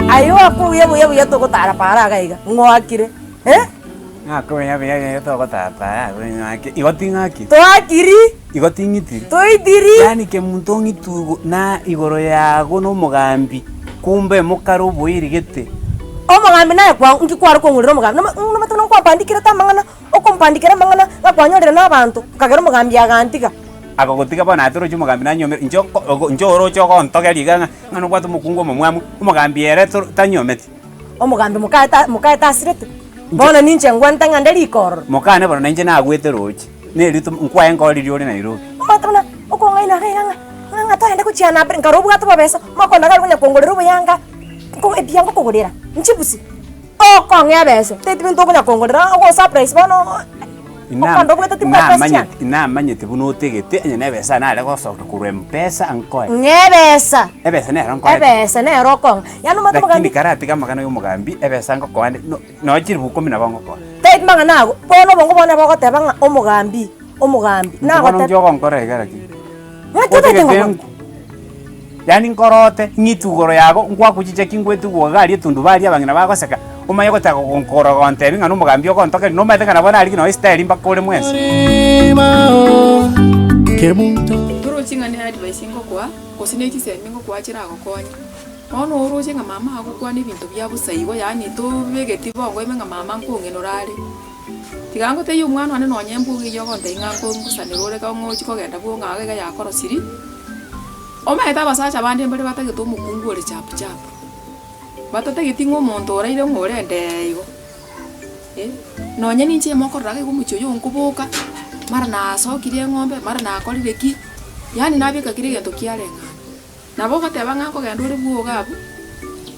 Aye gwakubuya buya buya togotara para iga iga, ng'oakire eh? Ng'akobuya buya buya togotara para iga iga ng'ake, igo ting'akiri. Toakiri. Igo ting'itiri. Toitiri. Yaani kemunto ong'itwe igo na igoro yago na omogambi, kumbe mokare oboiri gete. Omogambi naye kwa nki kware kong'urera omogambi, noma nomanyete buna nkwapandikirete amang'ana, okompandikera amang'ana, ng'a kwanyorire na abanto, nkagera omogambi agantiga. Agogotiga bono aye torochi omogambi nanyomire, inche oko ogo inche oroche ogontogeria iga ng'a ng'a nobwate omokungu omomwamu, omogambi ere toro tanyometi. Omogambi mokaye ta mokaye tasirete, bono ninche ngwente ng'a nde riko ororo. Mokane bono nainche nagwete roche, neri to nkwaye nkoririe ore Nairobi. Omanyete buna okong'aina iga iga ng'a ng'a ng'a togende gochiana mbere, nkare obwate obobesa, omokona iga aria konya kongorera oboyanga, nko ebiya ngokogorera, nchibusi. Okong'ea ebesa, teti binto okonya kongorera ogo surprise bono okande obwate tibwati besa chiane. Inamanyete inamanyete buna otegete onye na ebesa nare gosoka korwa mpesa nkoe. Ng'ea ebesa. Ebesa nero nkoete. Ebesa nero okong'a. Yaani omanyete Lakini omogambi. karatiga amang'ana ya omogambi ebesa ngokoa nde no nonya chilifu ikomi nabo ngokoa. Tari mang'ana ago, bono obongo bwane bogoteba ng'a omogambi, omogambi, Inche bono nagoteba. inche ogonkora iga lakini. Ng'aki otagete Otagete ngokore? nku yaani nkorote, ng'itwe igoro yago, nkwakuchicha ki ngwetugwa iga aria etundubari abang'ina bagoseka, omanye gotaka gonkora gontebia ng'a na omogambi ogontokeria, nomanyete ng'a nabo narenge nonya estyle mpaka ore mwensi. Torochi ng'a ne advice ngokoa, gose ne chisemi ngokoa chiragokonye. Bono oroche ng'a mama agokwana ebinto bia bosa igo, yaani tobegeti bongo ime ng'a mama nkong'enora are. Tiga ngotebie omwana one nonye mbuga eywo ogontebia ng'a nko ngosanera ore ka ng'ochi kogenda bwo ng'a iga yakorosiri, omanyete abasacha bande mbare batagete omokungu ore chapu chapu, batatageti ng'a omonto oraire ng'a orendee igo eh. Nonye ninche mokorora iga iga omochie oyo nkoboka, mara nasokirie eng'ombe, mara nakorire ki, yaani nabeka kera egento kiareng'ana. Nabo ogoteba ng'a nkogenda ore bwogo abwo,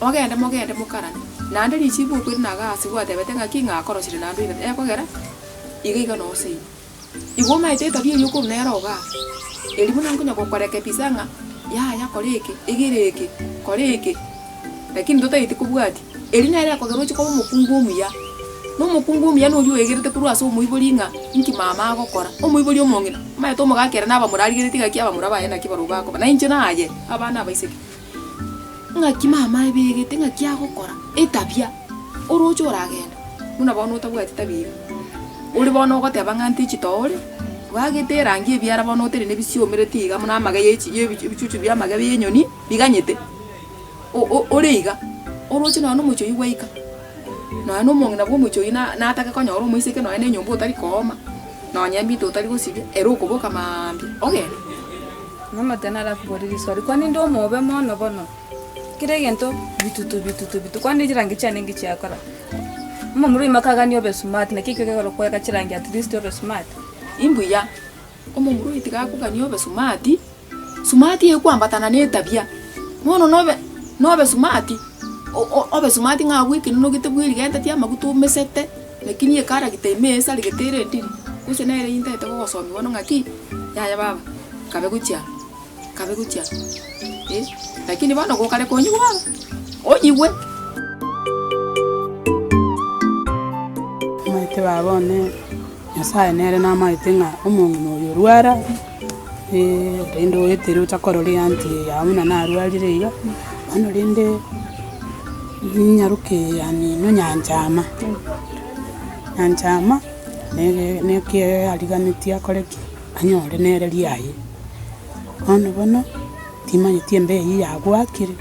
ogende mogende mokarane, naende richibu okoirana iga ase gwatebete ng'aki ng'a akorosire naende oirane, ekogera iga iga noo seino. Igo omanyete etabia eria okorwa nere igaa, eria buna nkonya gokorekebisa ng'a yaya kora eke, egere eke, kora eke, lakini totageti kobwatia. Eria nere ekogera oche koba omokungu omuya, na omokungu omuya noria oegerete korwa ase omoibori ng'a inki mama agokora, omoibori omong'ina, omanyete omogaka ere nabamura arigeretie ng'aki abamura baye naki barobwo bakoba, na inche naye, abana abaiseke. Ng'aki mama ebegete, ng'aki agokora, etabia, oroche oragenda, buna bono otabwati tabia iga. Ore bono ogoteba ng'a ntichito ore, bwagete erangi ebiara bono otenene bisiomereti iga buna amage ye chi ye ebichuchu bia amage bia enyoni, biganyete. Ore iga, oroche nonya na omochie oyio gwaika, nonya na omong'ina bwa omochie oyio na natake konyora omoiseke nonya na enyomba otari kooma, nonya ebinto otari gosibia, ere okoboka maambia ogende. Nomate narakoborie riswali, kwani inde omobe mono bono? Kera egento bitutu bitutu bitutu, kwani chirangi chiane nki chiakora? Omomura oime akagania obe smart, naki ekio gekogera okoeka chirangi at least obe smart. Imbuya, omomura oyo tiga akoganie obe smart. Sumati ekwambatana na etabia, bono nobe nobe sumati, obe sumati ng'a abwo ekenunu gete bwerigenteti amaguta omesete, lakini ekaragita ime esaregete ere endiri, gose nere intagete gogosomia bono ng'aki, yaya baba, kabe gochia aa, kabe gochia aa eh, lakini bono gokare konyigwa baba, onyigwe. Omanyete baba one. Nyasaye nere namaete ng'a omong'ina oyo orwara, rende oetere ocha korora eanti eye yao buna narwarire iga, bono rende ninyaroke eye yamino Nyanchama, Nyanchama nere neke ariganetie akore ki? Anyore nere riaye. Bono bono, timanyeti embeo eywo yagwakire.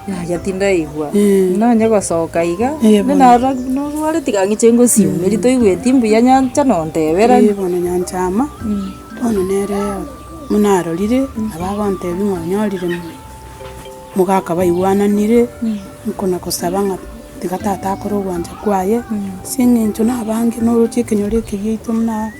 Yaya tindaigwa, nonye gosoka iga, buna narora buna orwareti tiga ng'iche ngosiumeri toigweti mbuya nyancha nontebera. Ee bono nyanchama, bono nere buna arorire, nabo agontebia ng'a onyorire. Mogaka baigwananire, nkona gosaba ng'a tiga tata akore ogwancha kwaye, ase eng'encho nabange noroche ekenyoro eke giaito buna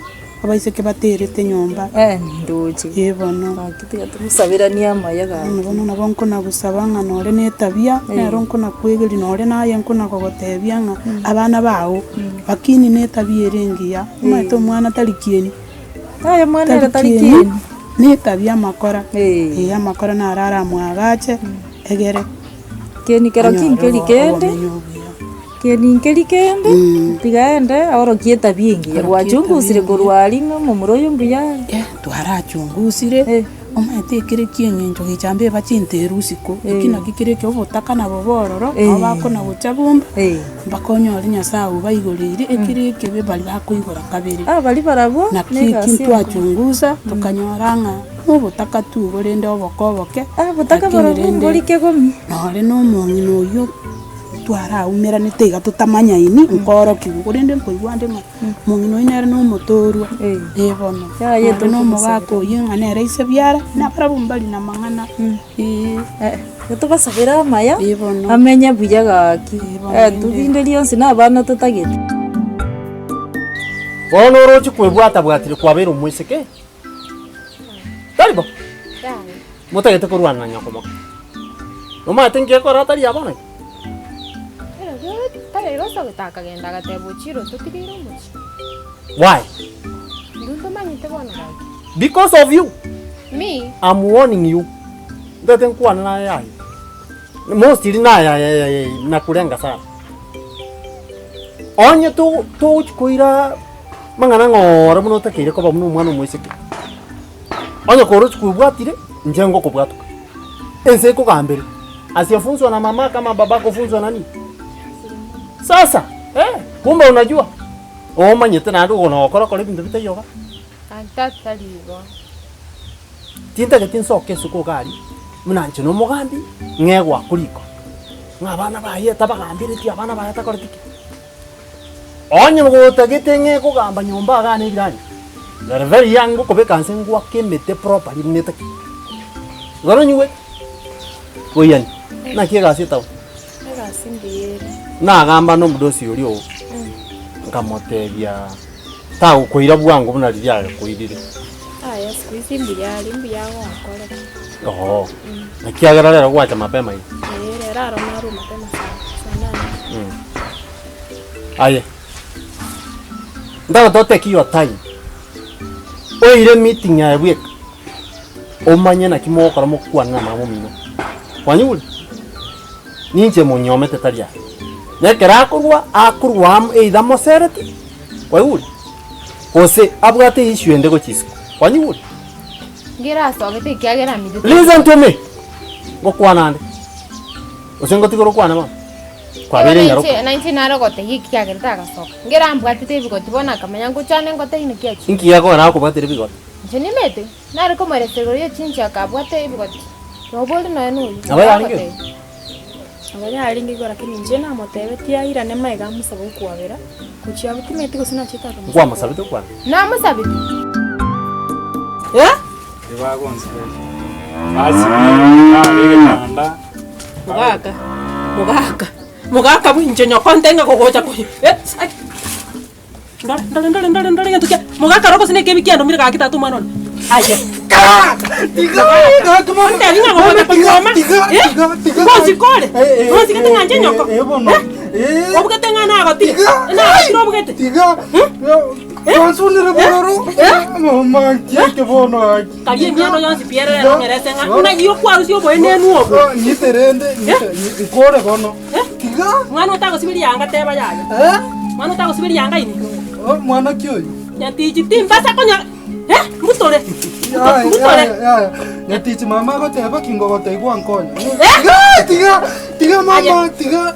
abaiseke baterete nyomba. Eh, ndoche. Ee bono. Gaki tiga tomosaberanie amaya gaki. Bono bono nabo nkona gosaba ng'a nore na etabia, nero nkona kwegeria nore naye nkona kogotebia ng'a abana bao, lakini na etabia ere engiya, omanyete omwana tari kieni. Aye mwana ere Tari tari kieni, kieni. na etabia amakora, Eh. ee amakora naro aramwagache, egere Kieni kero anyore kinkeri obo- kende, obomenyo obuya. kieni nkeri kende, tiga aende aorokie etabia engiya. Aorokie etabia Gwachungusire engiya. korwa aria ng'a omomura oyo mbuya are. Eh, twarachungusire, Eh. omanyete ekere kia eng'encho gecha mbe bachintere usiku, eki Eh. naki kere eke obotaka nabo bororo, Eh. nabo bakona gocha bomba. Eh. Mpaka onyore Nyasae obaigoreire ekero ekebe baria bakoigora kabere. Ah, baria barabwo Naki negasi eki enkoro. ntwachungusa, tokanyora ng'a nobotaka tu borende oboke oboke, Ah, botaka lakini barabwo rende mbori kegomi. nore na omong'ina oyio twaraumeranete iga totamanyaini, nkorokigwa korende nkoigwa nde ng'a omong'ina oyio nere nomotorwa, Eh. eh bono. Yaya Nore na omogaka tokomosabera. oyio ng'a nere ise biara, nabarabwo mbari na amang'ana, eh. Eh, tobasabere amaya, Ee bono. amenye buya gaki, Ee bono eh, rende. rinde rionsi na abana totagete. Bono oroche kwebwata-bwatire kwabeire omoiseke, tari bo? Motagete korwana na nyoko moke. Nomanyete nki ekora atari aa bono iga? Why? Because of you. I'm warning you. Ntagete nkwane naye yaya. Mostly naye yaya nakurenga sana. Onye to togochi koira mang'ana ng'oore buna otakeire koba buna omwana omoiseke. Onye korochi kwebwatire, inche ngokobwatoka. Ense ekogambere, asiyefunzwa na mama kama baba kufunzwa na nini? Sasa, eh, kumbe unajua, omanyete naende ogo nogokora kora ebinto bitaiyo iga. Tata tari igo. Tintageti nsoke isiko iga aria, buna inche na omogambi, ng'e goakwa riko, ng'a abana baye tabagambereti abana baye takoreti ki. Onye gotagete ng'e kogamba nyomba igaa na ebiranya, you are very young ngokobeka nse ngwake emete properly buna etaki. Igo nonyigwete? Boiyani, naki egasi etown? Egasi mbuya ere. Nagamba na omodosi oria oo, nkamotebia tagokoira bwango buna riria agokoirire. Yaya siku hizi mbuya are, mbuya agonkorera. Oo, ekiagera rero gwacha mapema iga. Ee, rero aro narwe mapema sana, saa nane. Aye, ntagete otake your time, oire meeting yaye bweka, omanye naki mogokora mokwane na mama omino. Kwanyigure? Ninche monyomete tari aye. Na ekero akorwa, akorwa amo either amosereti, kwaigure? Gose abwate issue ende gochia isiko, kwanyigure? Ngerasogete ekiagera amidete. Listen to me, ngokwana ande, gose ngotigere okwane bono? Kwabeire enyaroka. Na inche nare gotebia ekiagera tagasoka. Ngerambwatete ebigoti bono akamanya ngochane ngotebie naki achire. Inki gekogera akobwatire ebigoti? Inche nimete, nare komoeresera igoro ye chinche akabwata ebigoti. Nobori nonya noyio. Nabo yarenge? Nabo yarenge igo lakini inche namotebetie airane magega amosabe okwabera, gochia abwo timanyeti gose nachete akamosaba. Nkwamosabete okwabera? Namosabete. Eh? Mogaka, mogaka, mogaka bwinche nyoko ntenga kogocha koyo. Eh, ai. Ndore, ndore, ndore, ndore, ndore egento kia, mogaka oro gose na ekebi kiandomire gaki tata omwana one. Aye. Ontebi ng'a gogocha konyuoma, eh? Gosika ore, gosigete ng'a inche nyoko, eh? Obugete ng'a nagotire, nagotire obugete. Karia emieno yonsi pi ere rero ong'erese ng'a ng'ai okwarusia oboenenu obwo. Mwana otagosiberia yanga teba yaya. Mwana otagosiberia yanga ine. Nyatichi timbasa konya eh mbutore. Mbutore. Nyatichi mama agoteba ki ngogoteigwa nkonya. Eh? Tiga tiga mama tiga.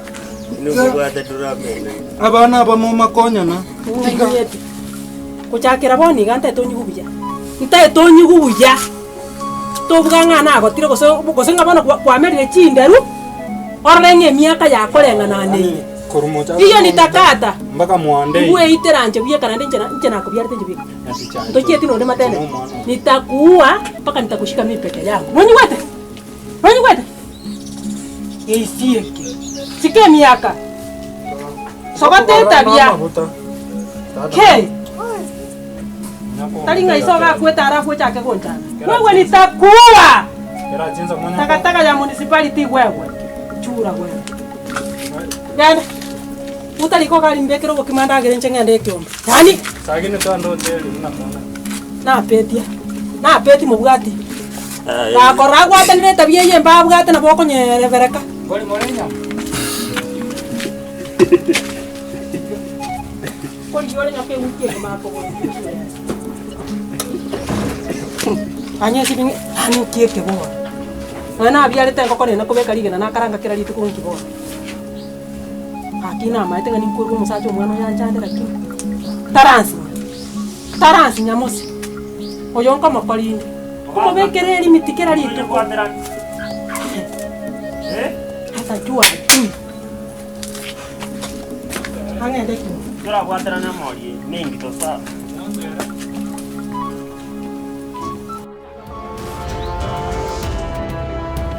Abana aba momakonyana. Tiga. Gochakera bono iga ntaete onyigwe buya, ntaete onyigwe buya, tobuga ng'a nagotire gose gose ng'a bono kwa kwamerire chinderu, orore ng'a emiaka yakoreng'ana neire. Korwa mochako Hiyo ni takata, mpaka mwandei. mbweitera inche bweka naende inche na inche nakobiarete inche bweka. Nyatichi Ntochieti nonde matene, nitakuua mpaka nitakushika mimi peke yangu. Nonyigwete? Nonyigwete? Geisi eke. Sika emiaka. Sogota etabia. Kei. Tari ng'a iso ogakwete alafu ochake gonchana. Wewe nitakuua. Takataka ya municipality wewe. Chura wewe. Genda. Utarika ogari mbekere obokima ndagere inche ng'ende ekeombe. Yaani napetia. Napeti mobwati. Gakorora agwatanire etabia eye embe abwate nabo okonyerebereka. Korigia ore nyoka ewiki egima akogora Anye ase ebing'e yaani nki eke bono? Nonya nabiarete engoko nere nakobeka rigena nakaranga kera rituko nki bono? Gaki namaete ng'a ninkorwa omosacha omwana oyo anchande lakini taransinya, taransinya mose, oyo nkomokora inde, nkomobekera elimit kera rituko. Atajua ajui. Ang'ende ki? Torabwaterane amori nengito sa.